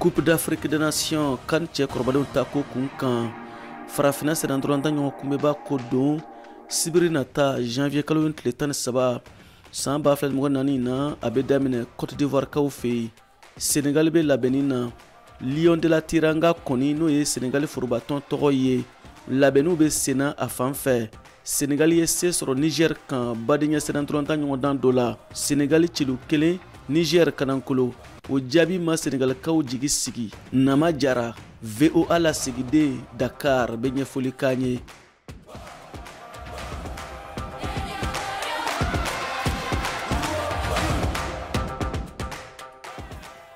Coupe d'Afrique des Nations CAN cɛ kɔrɔbalenw ta ko kun kan, farafinna sennantolatan ɲɔgɔn kunbɛba ko don sibiri nata, janvier kalo in tile 13 san 2024 na, a bɛ daminɛ Cote d'Ivoire kaw fɛ yen. Senegali bɛ labɛnni na. Lion de la Teranga kɔni, n'o ye Senegali forobatɔn tɔgɔ ye, labɛnniw bɛ senna a fan fɛ. Senegali ye se sɔrɔ Niger kan badenya sennantolatan ɲɔgɔndan dɔ la. Senegali celu 1, Niger kanankolo. O jaabi ma Senegalikaw jigi sigi. Nama Jara, VOA lasigiden Dakar, bɛ ɲɛfɔli k'an ye.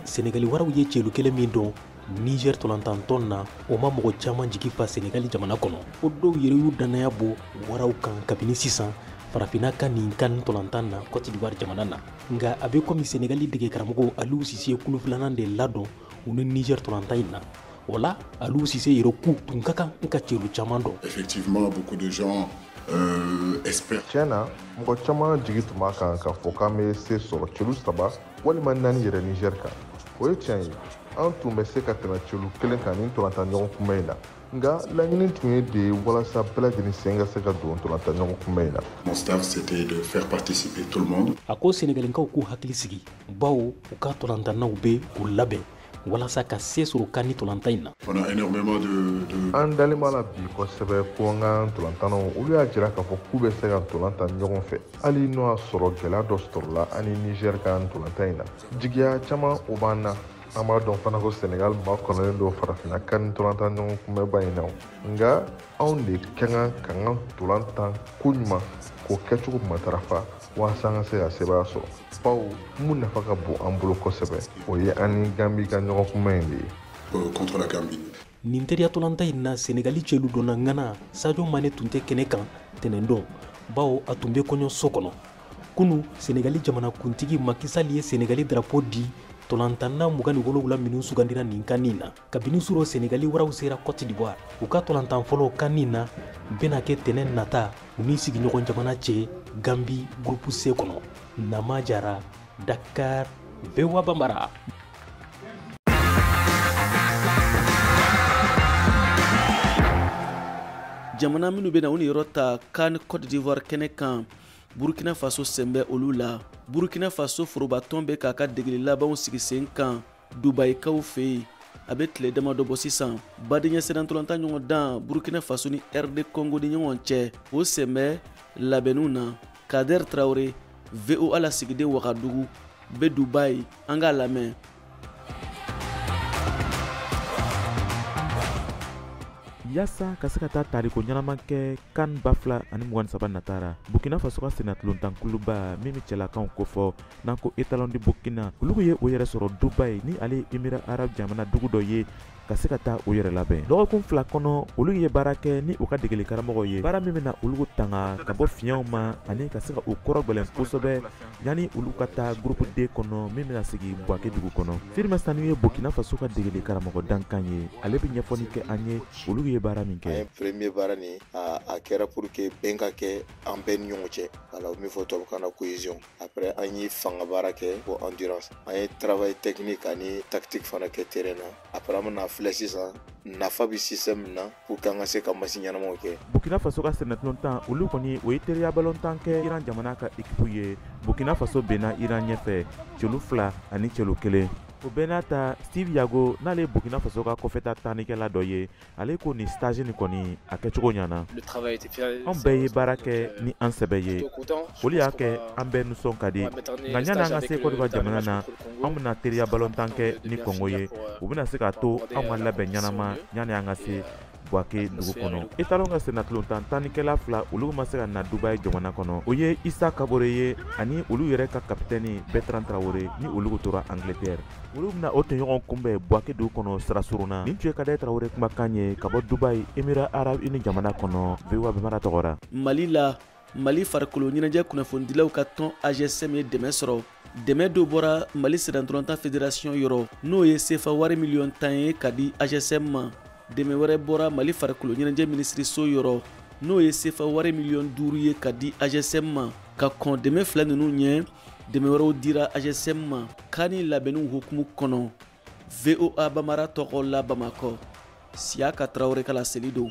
Senegali waraw ye celu 1 min don Niger tolantantɔn na, o ma mɔgɔ caman jigi fa Senegali jamana kɔnɔ. O dɔw yɛrɛ y'u dannaya bɔ waraw kan kabini sisan farafinna ka nin CAN tolantan na Cote d'Ivoire jamana na. Nka a bɛ komi Senegali dege karamɔgɔ Aliou Cissé ye kulu filanan de ladon u ni Niger tolantan in na. O la, Aliou Cissé yɛrɛ k'u tun ka kan ka celu caman dɔn. Effectivement, beaucoup de gens espèrent. Tiɲɛ na, mɔgɔ caman jigi tun b'a kan k'a fɔ k'an bɛ se sɔrɔ celu 3 walima 4 yɛrɛ Niger kan. O ye tiɲɛ ye, an tun bɛ se ka tɛmɛ celu 1 kan nin tolantan ɲɔgɔn kunbɛn in na. Nka laɲini tun ye de walasa bɛɛ lajɛlen sen ka se ka don tolantan ɲɔgɔn kunbɛn in na. Mon staff, c'était de faire participer tout le monde. A ko Senegalikaw k'u hakili sigi, bawo u ka tolantannaw bɛ u labɛn walasa ka se sɔrɔ CAN tolantan in na. On a énormément de An dalen b'a la bi kosɛbɛ ko an ka tolantannaw, olu y'a jira k'a fɔ k'u bɛ se ka tolan tan ɲɔgɔn fɛ, hali n'o y'a sɔrɔ gɛlɛya dɔ sɔrɔla an ni Niger ka tolantan in na. Jigiya caman o b'an na. An b'a dɔn fana ko Senegal makɔnɔlen don farafinna CAN tolantan ɲɔgɔn kunbɛnba in na. Nka anw de ka kan k'an ka tolan tan ko ɲuman, k'o kɛcogo matarafa walasa an ka se ka sebaaya sɔrɔ, bawo mun nafa ka bon an bolo kosɛbɛ, o ye an ni Gambi ka ɲɔgɔn kunbɛn in de ye. Contre la Gambie. Nin teriya tolantan in na, Senegali celu donna ŋana Sadio Mane tun tɛ kɛnɛ kan tɛnɛndon, bawo a tun bɛ kɔɲɔso kɔnɔ. Kunu, Senegali jamanakuntigi Macky Sall ye Senegali drapeau di tolantanna 27 minnu sugandira nin CAN in na. Kabini surɔ, Senegali waraw sera Cote d'Ivoire. U ka tolantan fɔlɔ CAN in na bɛna kɛ tɛnɛn nata u ni sigiɲɔgɔn jamana cɛ Gambi, groupe C kɔnɔ. Nama Jara, Dakar, VOA Bambara. Jamana minnu bɛ na u ni yɔrɔ ta CAN Cote d'Ivoire kɛnɛ kan, Burkina Faso sen bɛ olu la. Burkina Faso forobatɔn bɛ k'a ka degeli labanw sigi sen kan Dubayikaw fɛ yen, a bɛ tile damadɔ bɔ sisan. Badenya sennantolatan ɲɔgɔn dan Burkina Faso ni RD Congo ni ɲɔgɔn cɛ, o sen bɛ labɛnniw na. Kader Traore, VOA lasigiden Wagadugu, bɛ Dubayi, an k'a lamɛn. Yaasa ka se ka taa tariko ɲɛnama kɛ CAN 2023 natara, Burkina Faso ka sennatulontankuluba min bɛ cɛlakaw kofɔ n'an ko Étalon du Burkina, olu ye o yɛrɛ sɔrɔ Dubayi, ni ale ye Émirats arabes jamana dugu dɔ ye, ka se ka taa o yɛrɛ labɛn. Dɔgɔkun 2 kɔnɔ, olu ye baara kɛ ni u ka degeli karamɔgɔ ye, baara min bɛna olu tanga ka bɔ fiɲɛw ma ani ka se ka u kɔrɔ gwɛlɛn kosɛbɛ yanni olu ka taa groupe D kɔnɔ min bɛna sigi Bouaké dugu kɔnɔ. Firmin Sanu ye Burkina Faso ka degeli karamɔgɔ dankan ye, ale bɛ ɲɛfɔli kɛ an ye olu ye baara min kɛ. An ye premier baara nin, a kɛra pour que bɛn ka kɛ an bɛɛ ni ɲɔgɔn cɛ, wala o min fɔ tubabukan na cohésion. Après, an ye fanga baara kɛ ko endurance, an ye travail technique ani tactique fana kɛ terrain na. Après, an bɛna filɛ sisan nafa bɛ système min na pour que an ka se ka match ɲɛnamaw kɛ. Burkina Faso ka sennatulontan, olu kɔni o ye teriya balontan kɛ Iran jamana ka équipe ye. Burkina Faso benna Iran ɲɛfɛ celu 2 ani celu 1. O bɛɛ n'a ta, Steve Yago, n'ale ye Burkina Faso ka kɔfɛta tannikɛla dɔ ye, ale ko nin stage nin kɔni a kɛcogo ɲɛna. Anw bɛɛ ye baara kɛ ni an sɛbɛ ye, olu y'a kɛ an bɛɛ nisɔn ka di. Nka yanni an ka se Côte d'Ivoire jamana na, anw bɛna teriya balontan kɛ ni Congo ye, u bɛna se k'a to anw ka labɛn ɲɛnama yanni an ka se Bouaké dugu kɔnɔ. Étalon ka sennatulontan tannikɛla 2, olu ma se ka na Dubayi jamana kɔnɔ, o ye Issa Kabore ye ani olu yɛrɛ ka capitaine Bertrand Traoré, ni olu tora Angleterre. Olu bɛna o tɔɲɔgɔn kunbɛn Bouaké dugu kɔnɔ sira surun na. Nin tun ye Kader Traoré kumakan ye ka bɔ Dubayi, Émirats arabes unis jamana kɔnɔ, VOA Bambara tɔgɔ la. Mali la, Mali farikolo ɲɛnajɛ kunnafonidilaw ka tɔn AJSM ye dɛmɛ sɔrɔ. Dɛmɛ dɔ bɔra Mali sennantolatan fédération yɔrɔ, n'o ye sefa wari miliyɔn 10 ye ka di AJSM ma. Dɛmɛ wɛrɛ bɔra Mali farikolo ɲɛnajɛ minisiriso yɔrɔ, n'o ye sefa wari miliyɔn 5 ye ka di AJSM ma. Ka kɔn dɛmɛ fila ninnu ɲɛ, dɛmɛ wɛrɛw dira AJSM ma CAN labɛnniw hukumu kɔnɔ. VOA Bambara tɔgɔ la Bamakɔ, Siyaka Tarawele ka laseli don.